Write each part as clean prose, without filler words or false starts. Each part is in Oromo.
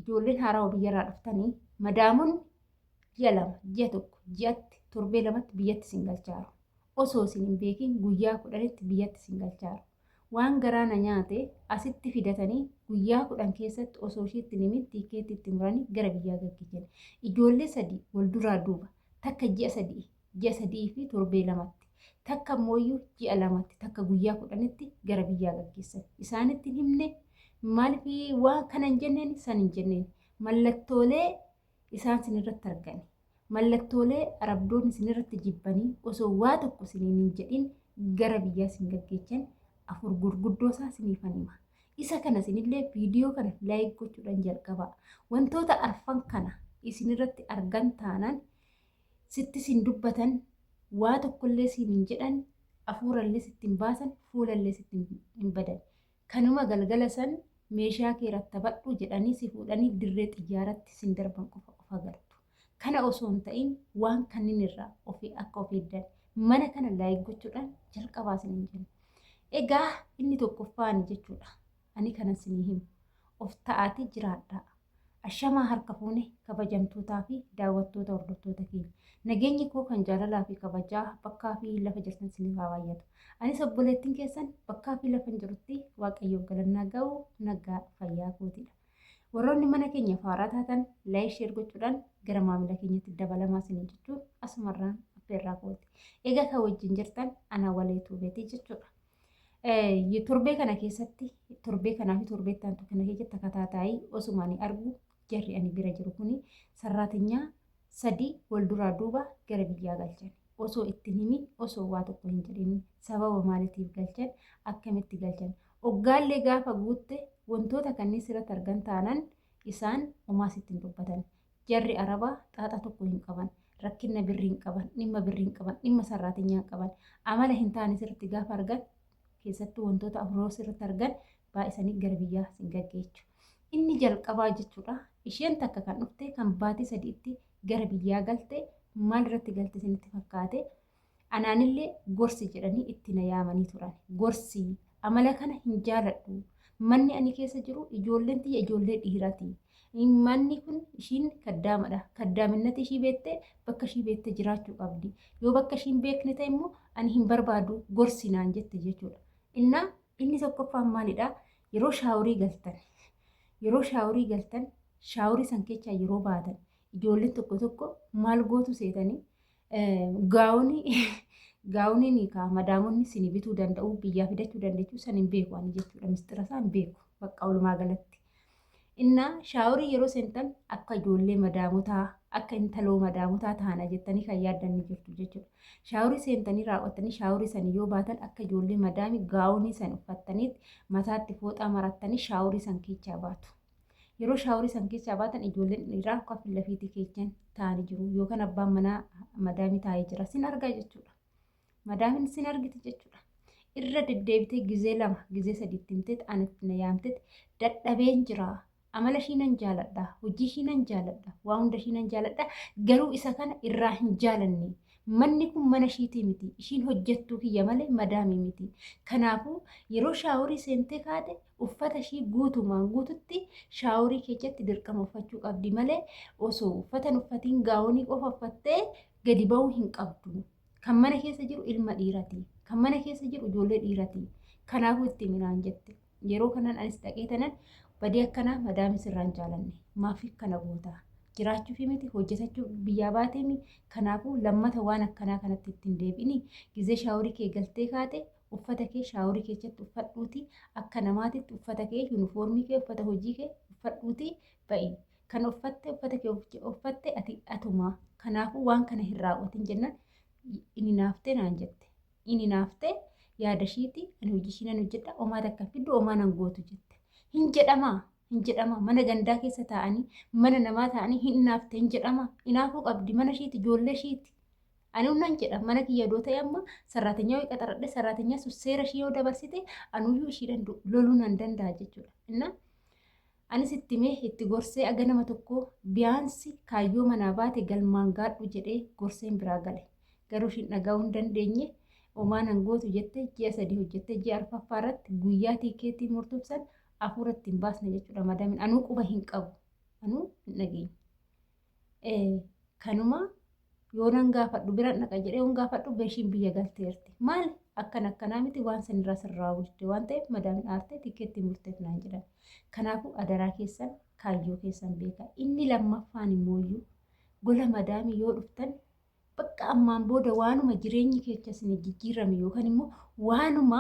Ijoolleen haarawa biyyarraa dhuftanii madaamonni ji'a 2, ji'a 1, ji'atti, torbee 2tti biyyatti isin galchaaru. Osoo isin hin beekin guyyaa 10tti biyyatti isin galchaaru. Waan garaa na nyaate asitti fidatanii guyyaa 10 keessatti osoo ishiitti hin himin tiikkeettii itti muranii gara biyyaa gaggeessan. Ijoollee 3 wal duraa duuba takka ji'a 3, ji'a 3 fi torbee 2tti, takka immooyyuu ji'a 2tti, takka guyyaa 10tti gara biyyaa gaggeessan. Isaanitti hin himne, maaliif waan kana hin jenneen, san hin jenneen. Mallattoolee isaan sinirratti argani. Mallattoolee Arabdoonni sinirratti jibbanii osoo waa tokko siniin hin jedhin gara biyyaa sin gaggeechan 4 gurguddoo isaa siniifan hima. Isa kana isinillee viidiyoo kana laayik gochuudhaan jalqabaa. Wantoota arfan kana isinirratti argan taanaan sitti sin dubbatan, waa tokkollee siin hin jedhan, afuurallee sitti hin baasan, fuulallee sitti hin badan. Kanuma galgala san meeshaa kee rattabadhu jedhanii si fuudhanii dirree xiyyaaratti sin darban qofa of agartu. Kana osoo hin ta'in waan kannin irraa ofii akka of eegdan mana kana laayik gochuudhaan jalqabaa isiniin jenna. Egaa inni tokkoffaani jechuudha. Ani kanan sinii himu. Of ta'aatii jiraadhaa. Ashamaa harka fuune kabajamtootaa fi daawwattoota hordoftoota keenya. Nageenyi koo kan jaalalaa fi kabajaa bakkaa fi lafa jirtan isiniif haa baay'atu. Anis obboleettiin keessan bakkaa fi lafa jirutti Waaqayyoof galannaa ga'u nagaa fayyaa kootidha. Warroonni mana keenya faaraa taatan laayik sheer gochuudhaan gara maamila keenyatti dabalamaa isiniin jechuun asumarraan affeerraa kooti. Egaa kan wajjin jirtan ana walee tuubeetii jechuudha. Torbee kana keessatti, torbee kanaa fi torbee itti aantu kana keessatti takataataayii osuma ani argu jarri ani bira jiru kuni sarraatinyaa 3 wal duraa duuba gara biyyaa galchan. Osoo itti hin himin, osoo waa tokko hin jedhin, sababa maaliitiif galchan, akkamitti galchan. Oggaallee gaafa guutte wantoota kanneen sirratti argan taanan isaan homaa sitti hin dubbatan. Jarri Arabaa xaaxaa tokko hin qaban. Rakkinna birrii hin qaban, dhimma birrii hin qaban, dhimma sarraatinyaa hin qaban. Amala hin taane sirritti gaafa argan, keessattuu wantoota afuroo sirritti argan baay'isanii gara biyyaa sin gaggeechu. Inni jalqabaa jechuudha. Isheen takka kan dhufte kan baatii 3tti gara biyyaa galte maal irratti galte isinitti fakkaate? Anaanillee gorsi jedhanii itti na yaamanii turan. Gorsi, amala kana hin jaaladhu. Manni ani keessa jiru ijoolleen tiyya ijoollee dhiirati. Manni kun ishiin kaddaamadha. Kaddaaminnati ishii beettee bakka ishii beettee jiraachuu qabdi. Yoo bakka ishiin beekne ta'e immoo ani hin barbaadu, gorsi naan jette jechuudha. Innaa inni tokkoffaan maalidha? Yeroo shaaworii galtan, yeroo shaaworii galtan, shaaworii san keessaa yeroo baatan ijoolleen tokko tokko maal gootu seetanii? Gaawonii, gaawoniin kaa madaamonni sini bituu danda'u, biyyaa fidachuu dandeechuu san hin beeku ani jechuudha. Mistira isaa hin beeku bakka walumaa galatti. Innaa shaaworii yeroo seentan akka ijoollee madaamotaa, akka intaloo madaamotaa taana jettanii kan yaaddan ni jirtu jechuudha. Shaaworii seentanii raawwattanii shaaworii san yoo baatan akka ijoollee madaami gaawonii san uffattaniit mataatti fooxaa marattanii shaaworii san keessaa baatu. Yeroo shaaworii san keessaa baatan ijoolleen dhiiraa akka fillafiitii keechan taa'anii jiru yookaan abbaan manaa madaamii taa'ee jira sin argaa jechuudha. Madaamiin sin argiti jechuudha. Irra deddeebitee gizee 2, gizee 3 itti himteet anatti na yaamteet dadhabeen jira. Amala ishii nan jaaladha. Hojii ishii nan jaaladha. Waa hunda ishii nan jaaladha. Garuu isa kana irraa hin jaalanne. Manni kun mana ishiitii miti. Ishiin hojjettuu kiyya malee madaamii miti. Kanaafuu yeroo shaaworii seentee kaate uffata ishii guutumaan guututti shaaworii keessatti dirqama uffachuu qabdi malee osoo uffata hin uffatiin gaawonii qofa uffattee gadi ba'uu hin qabdu. Kan mana keessa jiru ilma dhiirati. Kan mana keessa jiru ijoollee dhiirati. Kanaafuu itti minaan jette. Yeroo kanan anis dhaqee tanan badii akkanaa madaamii sirraan jaalanne. Maaf kana goota? Jiraachuufi miti, hojjetachuu biyyaa baateemi. Kanaafuu lammata waan akkanaa kanatti ittiin deebi'ini. Gizee shaaworii kee galtee kaate uffata kee shaaworii keessatti uffadhuuti, akka namaatitti uffata kee, yuunifoormii kee, uffata hojii kee uffadhuuti ba'i. Kan uffatte uffata kee uffatte ati atuma. Kanaafuu waan kana hin raawwatin jennaan inni naaftee naan jette. Inni naaftee yaada ishiiti, ani hojii ishii nan hojjedha, omaa takka fiddu, omaa nan gootu jette. Hin jedhamaa, hin jedhamaa, mana gandaa keessa taa'anii, mana namaa taa'anii hin naafte hin jedhamaa. Inaafuu qabdi, mana ishiiti, ijoollee ishiiti. Ani nan jedha, mana kiyya yoo ta'e amma sarraatinyaa wayii qaxaradhe, sarraatinyaa sun seera ishii yoo dabarsite anuyyuu ishiidhaan loluu nan danda'a jechuudha. Innaa anis itti himee itti gorsee aga nama tokko biyaansi kaayyoo manaa baate galmaan gaadhu jedhee gorseen biraa gale. Garuu ishiin dhaga'uu hin dandeenye, omaa nan gootu jette. Ji'a 3 hojjettee ji'a arfaffaa irratti guyyaa tiikeetii murtuuf san hafuura ittiin baasne jechuudha madamin. Anuu quba hin qabu. Anuu hin dhageenye. Kanuma yoo nan gaafadhu bira dhaqa jedhee yoon gaafadhu beshiin biyya galteerti. Maal akkan akkanaa miti waan sanirraa sirraa bulche waan ta'eef madaamin aartee tikkeetti murteef naan jedhan. Kanaafuu adaraa keessan kaayyoo keessan beekaa. Inni lammaffaan immooyyuu gola madaamii yoo dhuftan bakka ammaan booda waanuma jireenyi keecha isin jijjiirame yookaan immoo waanuma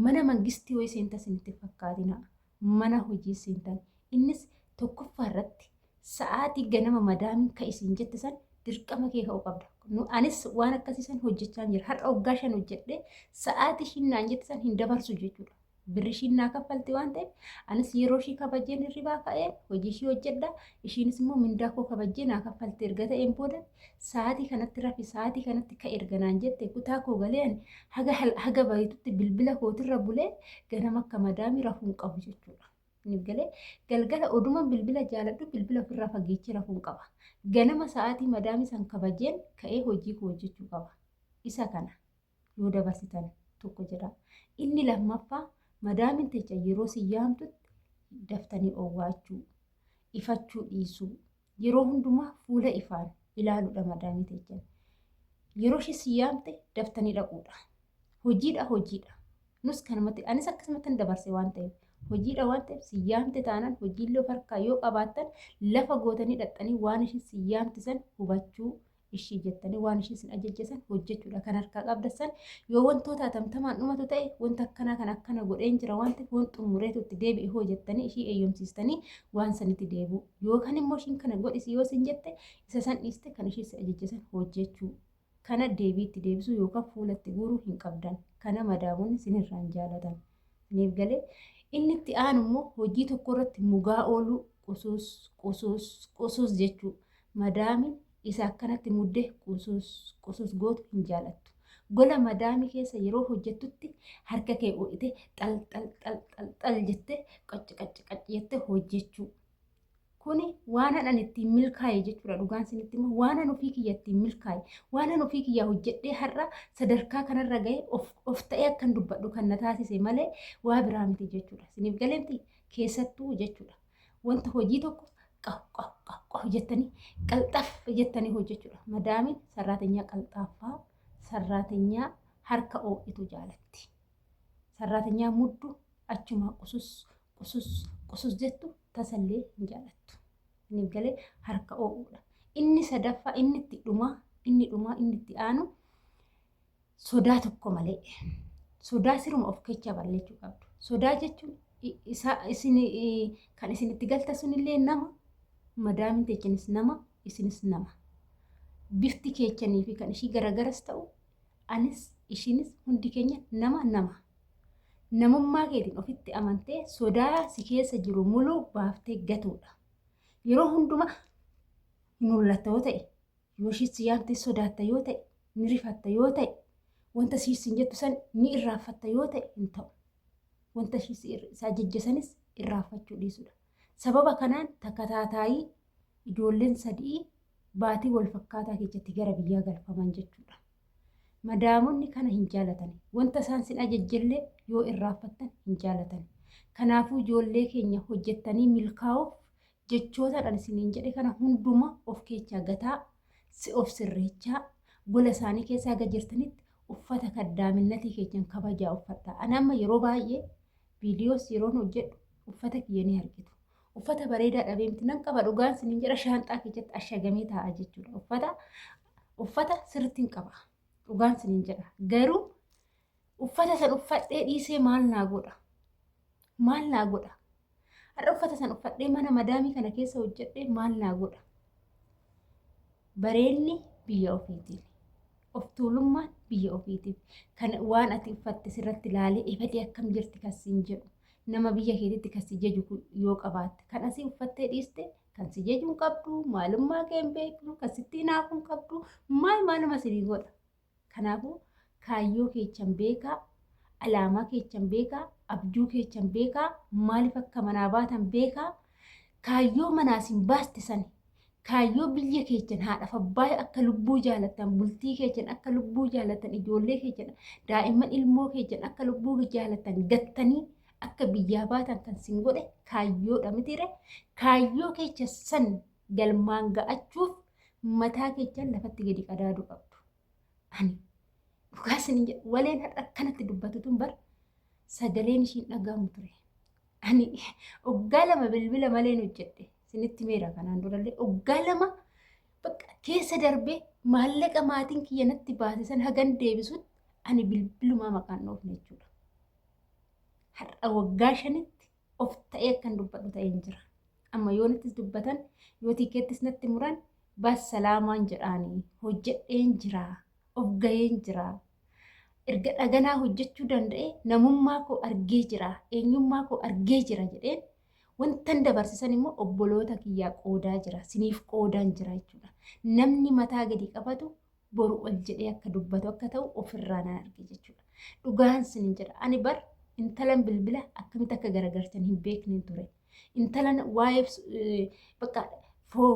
mana mangistii wayii seenta isinitti fakkaatina. Mana hojii seentan. Innis tokkoffaa irratti sa'aatii ganama madaamiin ka isin jette san dirqama kee ka'uu qabda. Anis waan akkasii san hojjechaa jira. Har'a waggaa 5 hojjedhee sa'aatii ishiin naan jette san hin dabarsu jechuudha. Birri ishiin naa kaffalti waan ta'eef anis yeroo ishii kabajeen hirribaa ka'ee hojii ishii hojjedha. Ishiinis immoo mindaa koo kabajjee naa kaffalti erga ta'een booda sa'aatii kanatti rafi sa'aatii kanatti ka'i erga naan jette kutaa koo galee ani haga haga bariitutti bilbila kootirra bulee ganama akka madaamii rafuu hin qabu jechuudha. Inni galee galgala oduma bilbila jaaladhu bilbila ofirraa fageechee rafuu hin qaba. Ganama sa'aatii madaamii san kabajeen ka'ee hojii koo hojjechuu qaba. Isa kana yoo dabarsitan tokko jedha. Inni lammaffaa madaamiin techa yeroo si yaamtutti daftanii owwaachuu, ifachuu dhiisuu, yeroo hundumaa fuula ifaan ilaaluudha madaamii teechan. Yeroo ishee si yaamte daftanii dhaquudha. Hojiidha hojiidha. Nus kanumatti anis akkasumatti dabarse waan ta'eef hojiidha waan ta'eef si yaamte taanaan hojiillee of harkaa yoo qabaattan lafa gootanii dhaqxanii waan isheen si yaamte san hubachuu ishii jettanii waan ishii isin ajajje san hojjechuudha kan harkaa qabda san yoo wantoota atamtamaan dhumatu ta'e wanta akkanaa kan akkana godheen jira waan ta'eef waan xumureetu itti deebi'e hoo jettanii ishii eeyyamsiistanii waan sanitti deebi'u yookaan immoo ishiin kana godhisi yoo isin jette isa san dhiiste kan ishii si ajajje san hojjechuu kana deebii itti deebisuu yookaan fuula itti guuruu hin qabdan kana madaamonni isinirraan jaalatan isiniif galee. Inni itti aanu immoo hojii tokko irratti mugaa ooluu qusuus qusuus qusuus jechuu madaamiin isa akkanatti muddee qusuus qusuus gootu hin jaalattu. Gola madaamii keessa yeroo hojjettutti harka kee ho'ite xal xal xal xal xal jettee qacci qacci qacci jettee hojjechuu. Kuni waan ani ittiin milkaa'e jechuudha dhugaan isinitti immoo waan ani ofii kiyya ittiin milkaa'e waan ani ofii kiyya hojjedhee har'a sadarkaa kanarra ga'e of ta'ee akkan dubbadhu kan na taasise malee waa biraa miti jechuudha. Isiniif galeemti keessattuu jechuudha. Wanta hojii tokko qahu qahu qahu qahu jettanii qalxaf jettanii hojjechuudha. Madaamiin sarraatenyaa qalxaaffaa sarraatenyaa harka oo'itu jaalatti. Sarraatenyaa muddu achumaa qusus qusus qusus jettu tasallee hin jaalattu. Isiniif galee harka oo'uudha. Inni sadaffaa inni itti dhumaa inni dhumaa inni itti aanu sodaa tokko malee sodaa siruma of keechaa balleechuu qabdu. Sodaa jechuun isa isin kan isin itti galta sunillee nama madaamin teechanis nama isinis nama. Bifti keechanii fi kan ishii garagaras ta'u anis ishiinis hundi keenya nama nama. Namummaa keetiin ofitti amantee sodaa si keessa jiru muluu baaftee gatuudha. Yeroo hundumaa hin hollatta yoo ta'e yoo ishii si yaamte sodaatta yoo ta'e ni rifatta yoo ta'e wanta ishii sin jettu san ni irraanfatta yoo ta'e hin ta'u. Wanta ishii si ajajje sanis irraanfachuu dhiisudha. Sababa kanaan takataataayii ijoolleen sadii baatii wal fakkaataa keessatti gara biyyaa galfaman jechuudha. Madaamonni kana hin jaalatan. Wanta isaan sin ajajjellee yoo irraanfattan hin jaalatan. Kanaafuu ijoollee keenya hojjettanii milkaa'uuf jechootaan ani isiniin jedhe kana hunduma of keechaa gataa, si of sirreechaa, gola isaanii keessa haga jirtanitti uffata kaddaaminnatii keechan kabajaa uffadhaa. Ani amma yeroo baay'ee viidiyoos yeroon hojjedhu uffata kiyya ni argitu. Uffata bareedaa dhabee miti nan qaba dhugaan isiniin jedha shaanxaa keessatti ashagamee taa'a jechuudha. Uffata uffata sirriitti hin qaba dhugaan isiniin jedha. Garuu uffata san uffadhee dhiisee maal naa godha? Maal naa godha? Har'a uffata san uffadhee mana madaamii kana keessa hojjedhee maal naa godha? Bareenni biyya ofiitiin. Of tuulummaan biyya ofiitiin. Kan waan ati uffatte sirratti ilaalee ebadee akkam jirti kan siin jedhu. Nama biyya keetitti kan si jaju yoo qabaatte. Kan asii uffattee dhiiste kan si jaju hin qabdu, maalummaa kee hin beeknu, kan sitti hinaafu hin qabdu, maal maaluma sinii godha. Kanaafuu kaayyoo keechan beekaa, alaamaa keechan beekaa, abjuu keechan beekaa, maaliif akka manaa baatan beekaa, kaayyoo manaa isin baaste sani, kaayyoo biyya keechan haadhaaf abbaa akka lubbuu jaalattan, bultii keechan akka lubbuu jaalattan, ijoollee keechan, daa'imman ilmoo keechan akka lubbuu jaalattan gattanii Akka biyyaa baatan kan sin godhe kaayyoodha mitiire. Kaayyoo keecha san galmaan ga'achuuf mataa keechan lafatti gadi qadaaduu qabdu. Ani dhugaa isin jedha waleen har'a akkanatti dubbatu tun bar sagaleen ishiin dhaga'amu ture. Ani oggaa lama bilbila maleen hojjedhe isinitti meera kanaan durallee oggaa lama bakka keessa darbee maallaqa maatiin kiyya natti baase san hagan deebisutti ani bilbilumaa maqaan dhoofne jechuudha. Har'a waggaa shanitti of ta'ee akkan dubbadhu ta'een jira. Amma yoo nattis dubbatan yoo tikeettis natti muran bas salaamaan jedhaanii hojjedheen jira of gaheen jira. Erga dhaganaa hojjechuu danda'e namummaa koo argee jira eenyummaa koo argee jira jedheen wantan dabarsisan immoo obboloota kiyyaa qoodaa jira siniif qoodaan jira jechuudha. Namni mataa gadi qabatu boru ol jedhee akka dubbatu akka ta'u ofirraa nan arge jechuudha. Dhugaan sinin jedha ani bar intalan bilbila akkamitti akka garagarchan hin beeknen ture. Intalan waa'ee bakka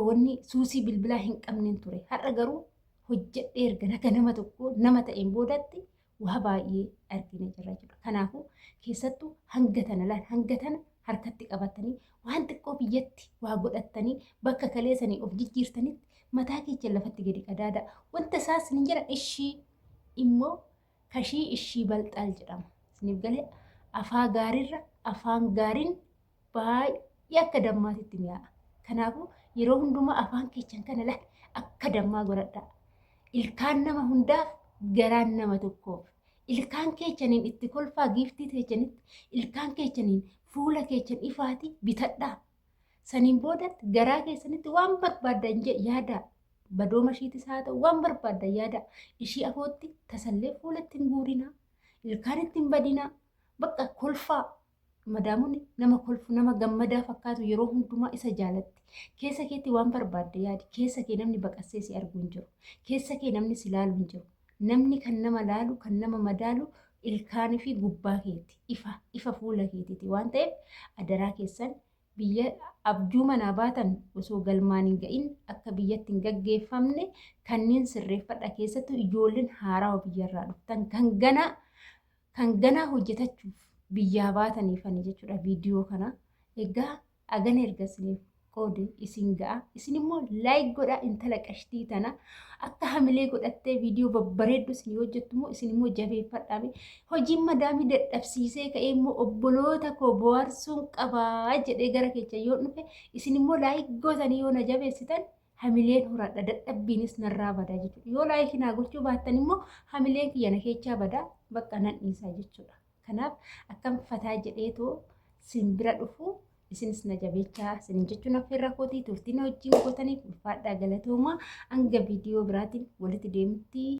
wanni suusii bilbilaa hin qabnen ture. Har'a garuu hojjedhee erga naga nama tokko nama ta'een boodatti waa baay'ee argine jirra jechuudha. Kanaafuu keessattuu hanga tana laal hanga tana harkatti qabatanii waan xiqqoo biyyatti waa godhattanii bakka kaleessanii of jijjiirtanitti mataa keechan lafatti gadi qadaada. Wanta isaas ni jira ishii immoo kashii ishii balxaal jedhama. Isiniif galee afaa gaariirra afaan gaariin baay'ee akka dammaatitti mi'aa'a. Kanaafuu yeroo hundumaa afaan keechan kana laal akka dammaa godhadhaa. Ilkaan nama hundaaf garaan nama tokkoof. Ilkaan keechaniin itti kolfaa giiftii teechanitti ilkaan keechaniin fuula keechan ifaati bitadhaa. Saniin boodatti garaa keessanitti waan barbaaddan yaadaa. Badooma ishiitis haa ta'u waan barbaaddan yaadaa. Ishii afootti tasallee fuulatti hin guurinaa. Ilkaan itti hin badinaa. Bakka kolfaa. Madaamonni nama kolfu nama gammadaa fakkaatu yeroo hundumaa isa jaalatti. Keessa keetti waan barbaadde yaadi. Keessa kee namni baqassee si argu hin jiru. Keessa kee namni si laalu hin jiru. Namni kan nama laalu kan nama madaalu ilkaanii fi gubbaa keeti. Ifa ifa fuula keetiiti waan ta'eef adaraa keessan biyya abjuu manaa baatan osoo galmaan hin ga'in akka biyyatti hin gaggeeffamne kanneen sirreeffadha keessattuu ijoolleen haarawa biyyarraa dhuftan kan ganaa kan ganaa hojjetachuuf biyyaa baataniifani jechuudha viidiyoo kana. Egaa agana erga isiniif qoode isin ga'a. Isin immoo laayik godhaa intala qashtii tana akka hamilee godhattee viidiyoo babbareeddu isin hojjettu immoo isin immoo jabeeffadhaa. Hojiin madaamii dadhabsiisee ka'ee immoo obboloota koo bohaarsuun qabaa jedhee gara keessa yoo dhufe isin immoo laayik gootanii yoo na jabeessitan hamileen horadha dadhabbiinis narraa bada jechuudha. Yoo laayikii naa gochuu baattan immoo hamileen kiyya na keechaa bada bakka nan dhiisaa jechuudha. Kanaaf akkam fataa jedheetoo sin bira dhufu isinis na jabeechaa isinin jechuun affeerraa kootii turtiin wajjin gootaniif ulfaadhaa galatoomaa hanga viidiyoo biraatiin walitti deemutti.